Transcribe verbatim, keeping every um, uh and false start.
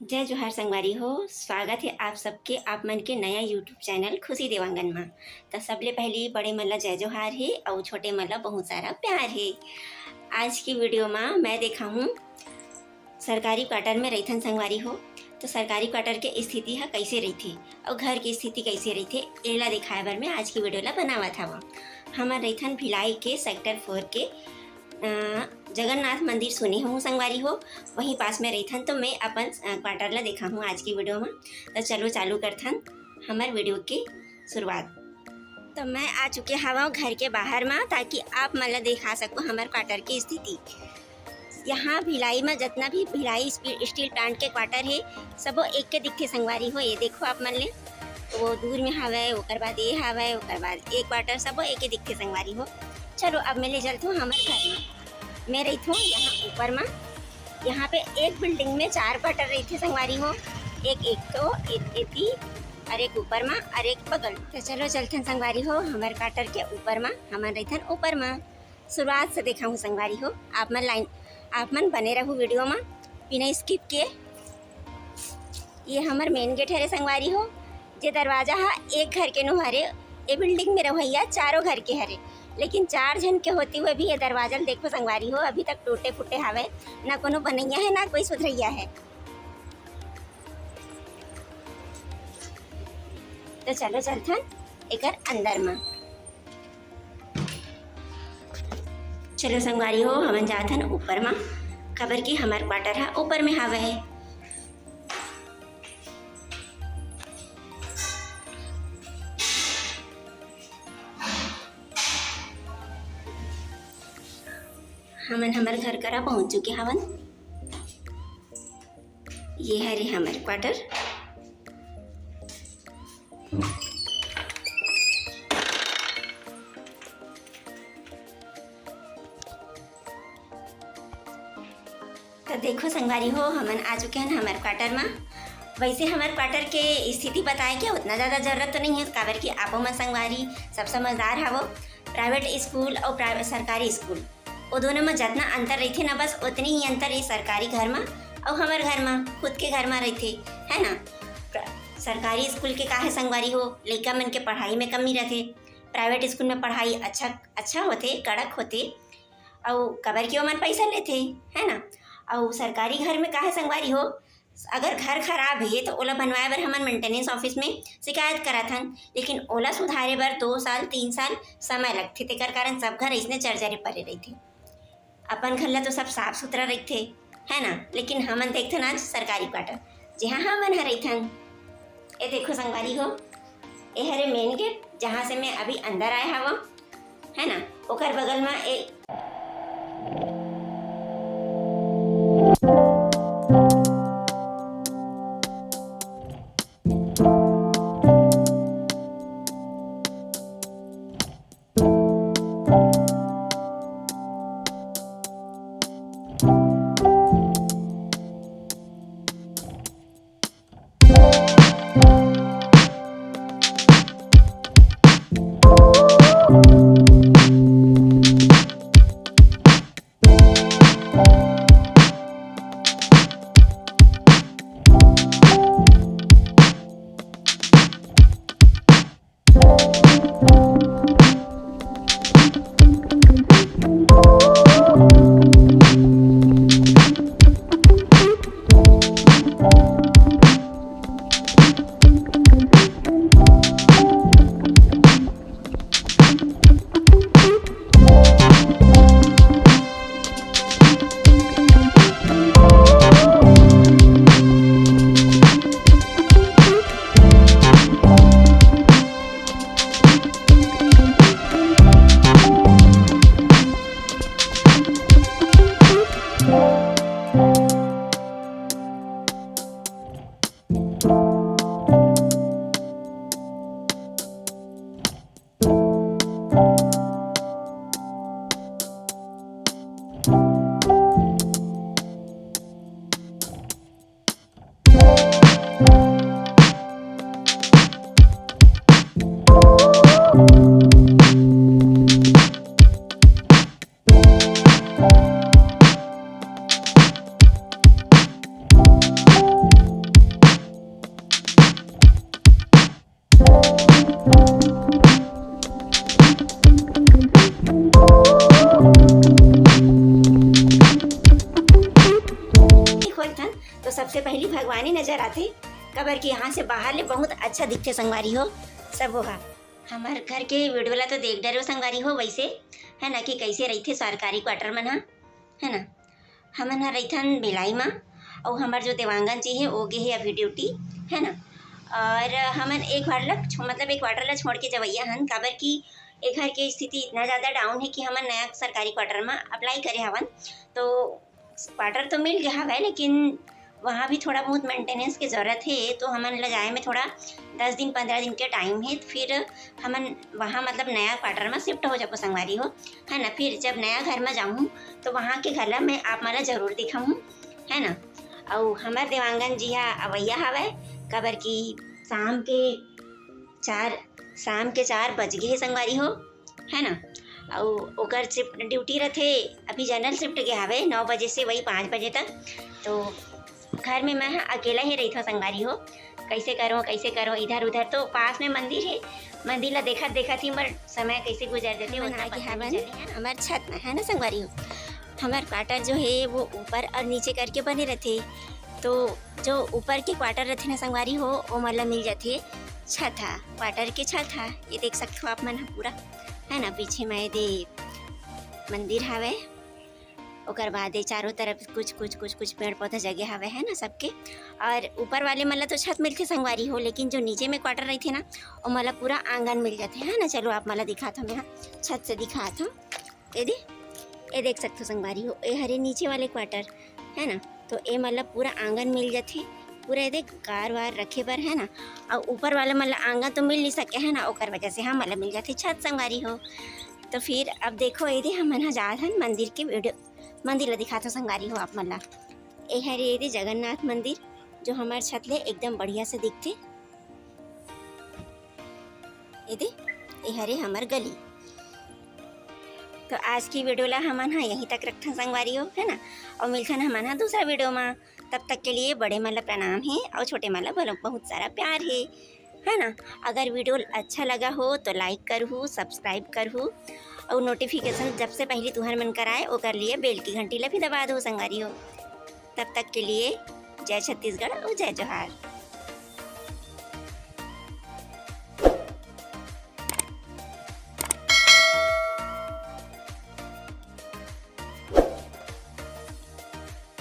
जय जोहार संगवारी हो, स्वागत हे आप सबके आप मन के नया YouTube चैनल खुशी देवांगन मा। त सबले पहली बड़े मन ला जय जोहार हे अउ छोटे मन ला बहुत सारा प्यार हे। आज की वीडियो मा मैं देखाहूँ सरकारी क्वार्टर में रहिथन संगवारी हो, तो सरकारी क्वार्टर के स्थिति ह कइसे रहिथे अउ घर के स्थिति कइसे रहिथे, एला दिखाए बर मैं आज की वीडियो ला बनावत हवं। हमन रहिथन भिलाई के सेक्टर फोर के अ, जगन्नाथ मंदिर सुने हूँ संगवारी हो, वहीं पास में रहिथन, तो मैं अपन अ, क्वार्टर ला देखाहूँ आज की वीडियो में। तो चलो चालू करथन हमर वीडियो के शुरुआत। तो मैं आ चुके हवं घर के बाहर मा, ताकि आप मन ला दिखा सकूँ हमर क्वार्टर की स्थिति। यहाँ भिलाई में जतना भी भिलाई स्पी-, स्टील प्लांट के क्वार्टर हे, सबो एक के दिखथे संगवारी हो। ये देखो आप मन ले, वो दूर में हवय, ओकर बाद ये हवय, ओकर बाद एक क्वार्टर, सबो एक के दिखथे संगवारी हो। चलो अब मैं ले चलथूँ हमर घर में। मैं रहिथूँ यहाँ ऊपर में। यहाँ पे एक बिल्डिंग में चार क्वार्टर रहिथे संगवारी हो, एक, एक तो एक एती और एक ऊपर में और एक बगल। तो चलो चलथन संगवारी हो हमर क्वार्टर के ऊपर में। हमन रहिथन ऊपर में। शुरुआत से देखाहूँ संगवारी हो, आप मन लाइन, आप मन बने रहू वीडियो में बिना स्किप के। ये हमर मेन गेट हरे संगवारी हो। जे दरवाजा हा एक घर के नो हरे, ए बिल्डिंग में रहइया चारों घर के हरे, लेकिन चार झन के होती हुए भी ये दरवाजा ल देखो संगवारी हो, अभी तक टूटे फूटे हवे, ना कोनो बनैया है ना कोई सुधरैया है। तो चलो चलथन एकर अंदर मा। चलो संगवारी हो, हमन जाथन ऊपर मा, काबर कि हमर क्वार्टर हा ऊपर में हावे। हमन हमर घर करा पहुंच चुके हवन। ये हरे हमर क्वार्टर। तो देखो संगवारी हो, हमन आ चुके हैं हमर क्वार्टर में। वैसे हमर क्वार्टर के स्थिति बताए के उतना ज़्यादा जरूरत तो नहीं है, काबर कि आपो मन संगवारी सब समझदार हवो। प्राइवेट स्कूल और प्राइवेट सरकारी स्कूल, वो दोनों में जितना अंतर रहिथे ना, बस उतनी ही अंतर ये सरकारी घर में और हमर घर में, खुद के घर में रहिथे, है ना। प्र-, सरकारी स्कूल के का है संगवारी हो, लइका मन के पढ़ाई में कमी रहथे। प्राइवेट स्कूल में पढ़ाई अच्छा, अच्छा होथे, कड़क होथे, अउ काबर कि ओमन पैसा लेथे, है ना। अउ सरकारी घर में का है संगवारी हो, अगर घर खराब हे तो ओला बनवाए बर हमन मेंटेनेंस ऑफिस में शिकायत करत हन, लेकिन ओला सुधारे बर दो साल, तीन साल समय लगथे। तेकर कारण सब घर अइसने चरचरे परे रहिथे। अपन घर ला तो सब साफ सुथरा रहिथे, है ना, लेकिन हमन देखथन आज सरकारी क्वार्टर, जहाँ हमन ह रहिथन। ए देखो संगवारी हो, ए हरे मेन गेट, जहाँ से मैं अभी अंदर आए हवं, है ना, ओकर बगल में ए उठन तो सबसे पहली भगवान ही नजर आथे, काबर कि यहाँ से बाहर ले बहुत अच्छा दिखथे संगवारी हो सब। वो हा हमर घर के वीडियो ला तो देख डरे हो संगवारी हो, वैसे है ना कि कैसे रहिथे सरकारी क्वार्टर मन हा, है ना। हमन ह रहिथन भिलाई मा, अउ हमर जो देवांगन जी हे वो गे हे अभी ड्यूटी, है ना। और हमन एक क्वार्टर ला छो-, मतलब एक क्वार्टर ला छोड़ के जवैया हन, काबर कि ए घर के स्थिति इतना ज़्यादा डाउन है कि हमन नया सरकारी क्वार्टर मा अप्लाई करे हवन। तो क्वार्टर तो मिल गया हवय, लेकिन वहाँ भी थोड़ा बहुत मेंटेनेंस के ज़रूरत है, तो हमन ला जाए में थोड़ा दस दिन, पंद्रह दिन के टाइम है। फिर हमन वहाँ मतलब नया क्वार्टर में शिफ्ट हो जाबो संगवारी हो, है ना। फिर जब नया घर में जाऊँ तो वहाँ के घर ला मैं आप मन ला जरूर दिखाऊँ, है ना। अउ हमर देवांगन जी हा अवैया हवय, काबर कि शाम के चार शाम के चार बज गए हे संगवारी हो, है ना। अउ ओकर शिफ्ट ड्यूटी रथे, अभी जनरल शिफ्ट गे हवे नौ बजे से वही पाँच बजे तक। तो घर में मैं ह अकेला ही रहिथों संगवारी हो, कैसे करो कैसे करो, इधर उधर तो पास में मंदिर है, मंदिर ला देखत देखत ही मोर समय कैसे गुजर जाथे, हमन उतना आगे पता हवन, नहीं चले, है ना। हमर छत में है ना संगवारी हो, हमर क्वार्टर जो है वो ऊपर और नीचे करके बने रहते, तो जो ऊपर के क्वार्टर रहते ना संगवारी हो, वो मतलब मिल जाते छत हा, क्वार्टर के छत हा। ये देख सकते हो आप मन ह पूरा, है ना। पीछे में ये दे मंदिर हावे, ओकर बाद ये चारों तरफ कुछ कुछ कुछ कुछ पेड़ पौधा जगह हावे, है ना, सबके। और ऊपर वाले मन ला तो छत मिलथे संगवारी हो, लेकिन जो नीचे में क्वार्टर रहिथे ना, वो मन ला पूरा आंगन मिल जाथे, है ना। चलो आप मन ला दिखात हूँ, मैं छत से दिखात हूँ। ये दे, ये देख सकते हो संगवारी हो, ये हरे नीचे वाले क्वार्टर, है ना। तो ये मन ला पूरा आंगन मिल जाथे, पूरा ये दे कार वार रखे बर, है ना। और ऊपर वाले मन ला आंगन तो मिल नहीं सके, है ना, ओकर वजह से हम मन ला मिल जाथे छत संगवारी हो। तो फिर अब देखो, ये दे हमन ह जात हन मंदिर के वीडियो, मंदिर ला दिखात हो संगवारी हो आप मन ला। ये हरे ये दे जगन्नाथ मंदिर, जो हमार छत ले एकदम बढ़िया से दिखथे। ये दे, ये हरे हमर गली। तो आज की वीडियो ला हमन ह यहीं तक रखथन संगवारी हो, है ना। और मिलथन हमन ह दूसरा वीडियो मा। तब तक के लिए बड़े मन ला प्रणाम हे और छोटे मन ला बहुत सारा प्यार हे, है ना। अगर वीडियो अच्छा लगा हो तो लाइक करहू, सब्सक्राइब करहू और नोटिफिकेशन जब से पहले तुहर मन कराए ओकर लिए बेल की घंटी ला भी दबा दो संगवारी हो। तब तक के लिए जय छत्तीसगढ़ और जय जोहार।